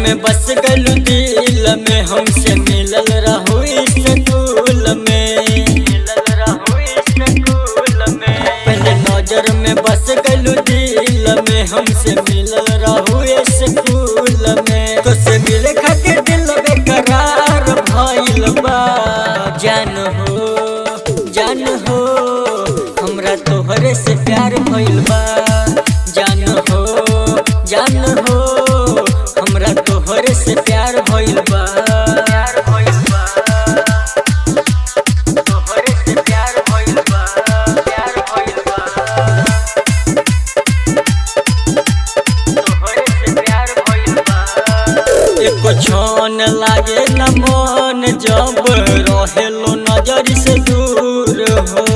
में बस गलू दिल में, हमसे मिलल रहू स्कूल में, मिलल रहू स्कूल में। पहले नजर में बस गलू दिल में, हमसे मिलल रहू स्कूल में। तोसे मिले खातिर दिल बेकरार भइल बा। जान हो, जान हो, हमरा तोहरे से प्यार भइल बा। जान हो, जान हो, हमरा तोहरे से प्यार भइल बा। प्यार भइल बा, तोहरे से प्यार भइल बा, प्यार भइल बा, तोहरे से प्यार भइल बा। एको छन लागे न मन जब रहेलो नजर से दूर हो।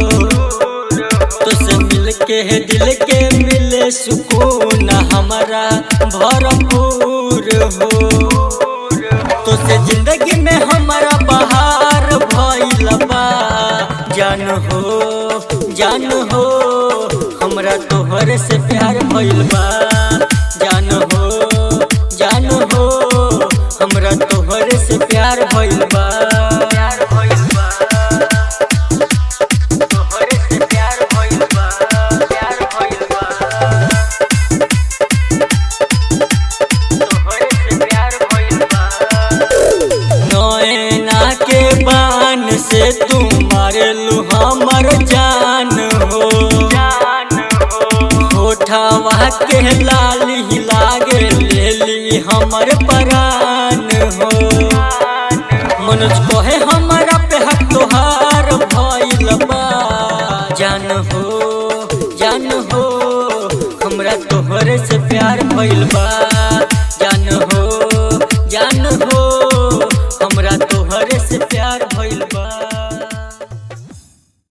तुसे मिल के दिल के मिले सुकून हमारा भरपूर हो। तुसे जिंदगी में हमारा बहार भइल बा। जान हो, जान हो, हमरा तोहरे से प्यार भइल बा। जान हो, जान हो, हमरा तोहरे से प्यार भइल बा। प्यार भइल बा, तोहरे से प्यार भइल बा, प्यार भइल बा, तोहरे से प्यार भइल बा। नैना के बान से तू मारलू हमर जान हो, जान हो। होठवा के लाली लागे लेली हमर परान हो। मनोज कहे हमरा पे हक तोहार भइल बा। जान हो, जान हो, हमरा तोहरे से प्यार भइल बा।